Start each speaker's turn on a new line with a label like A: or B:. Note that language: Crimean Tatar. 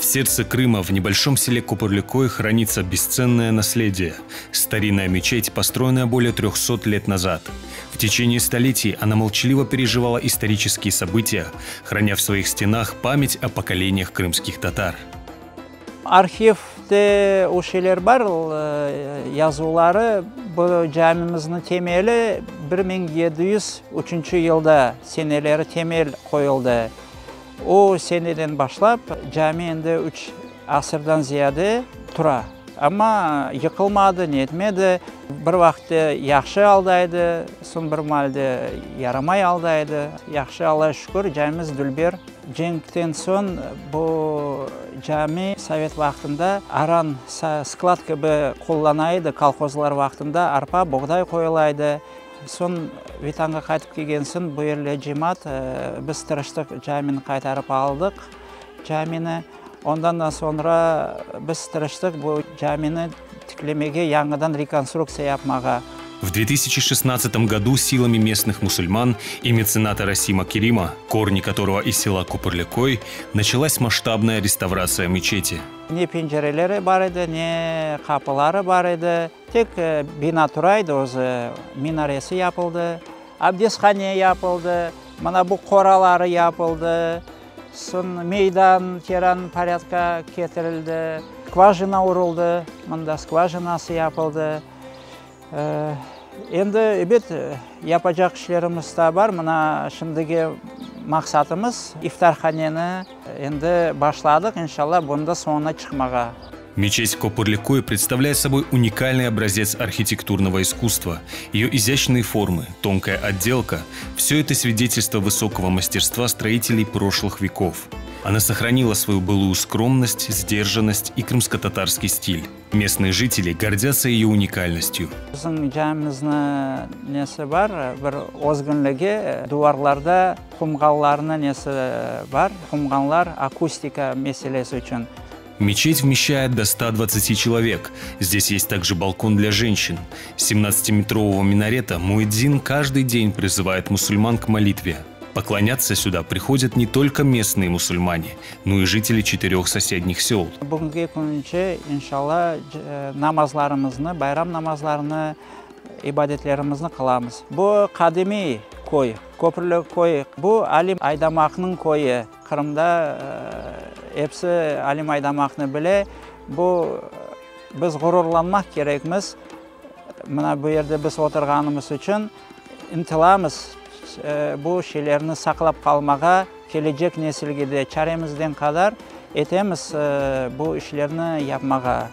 A: В сердце Крыма, в небольшом селе Копурликой, хранится бесценное наследие – старинная мечеть, построенная более 300 лет назад. В течение столетий она молчаливо переживала исторические события, храня в своих стенах память о поколениях крымских татар.
B: Arhivde o şeyler bar, yazuvları, bu camimizniñ temeli 1703 yılda seneleri temel qoyuldı. O seneden başlap cami endi üç asırdan ziyade tura. Amma yıqılmadı, netmedi. Bir vaqıtte yahşı alda edi, soñ bir maalde yaramay alda edi. Yahşı, Alla şükür, camimiz dülber. Cenkten soñ bu cami sovet vaqtında aran, sklad kibi qullana edi, kolhozlar vaqtında arpa, boğday qoyula edi. Soñ Vetanğa qaytıp kelgen soñ bu yerle cemaat biz tırıştıq camini qaytarıp aldıq camini. Ondan da soñra biz tırıştıq bu camini tiklemege, yañıdan rekonstruktsiya yapmağa.
A: В 2016 году силами местных мусульман и мецената Расима Керима, корни которого из села Копурликой, началась масштабная реставрация мечети.
B: Ne pencereleri bar edi, ne qapıları bar edi. Tek bina tura edi özü, minaresi yapıldı, abdesthane yapıldı, mına bu qoraları yapıldı, soñ meydan teran porâdka ketirildi, skvajina uruldı, mında skvajinası yapıldı. Endi, ebet, yapacaq işlerimiz daa bar. Mına şimdiki maqsatımız, iftarhaneni endi başladıq, inşallah, bunı da soñuna çıqmağa.
A: Мечеть Копурликой представляет собой уникальный образец архитектурного искусства. Ее изящные формы, тонкая отделка – все это свидетельство высокого мастерства строителей прошлых веков. Она сохранила свою былую скромность, сдержанность и крымско-татарский стиль. Местные жители гордятся ее уникальностью.
B: Bizim camimizniñ nesi bar, bir özgünligi, duvarlarda qumğanlarnıñ nesi bar, qumğanlar akustika meselesi içün.
A: Мечеть вмещает до 120 человек. Здесь есть также балкон для женщин. С 17-метрового минарета муэдзин каждый день призывает мусульман к молитве. Поклоняться сюда приходят не только местные мусульмане, но и жители четырех соседних сел.
B: Bugünki künce, inşalla, namazlarımıznı, bayram namazlarını, ibadetlerimizni qılamız. Bu qadimiy köy, Köpürli köy. Bu Alim Aydamaqnıñ köyü. Qırımda episi Alim Aydamaqnı bile. Bu biz ğururlanmaq kerekmiz. Mına bu yerde biz oturğanımız içün ıntılamız bu şeylerni saqlap qalmağa, kelecek nesilge de çaremizden qadar etemiz bu işlerni yapmağa.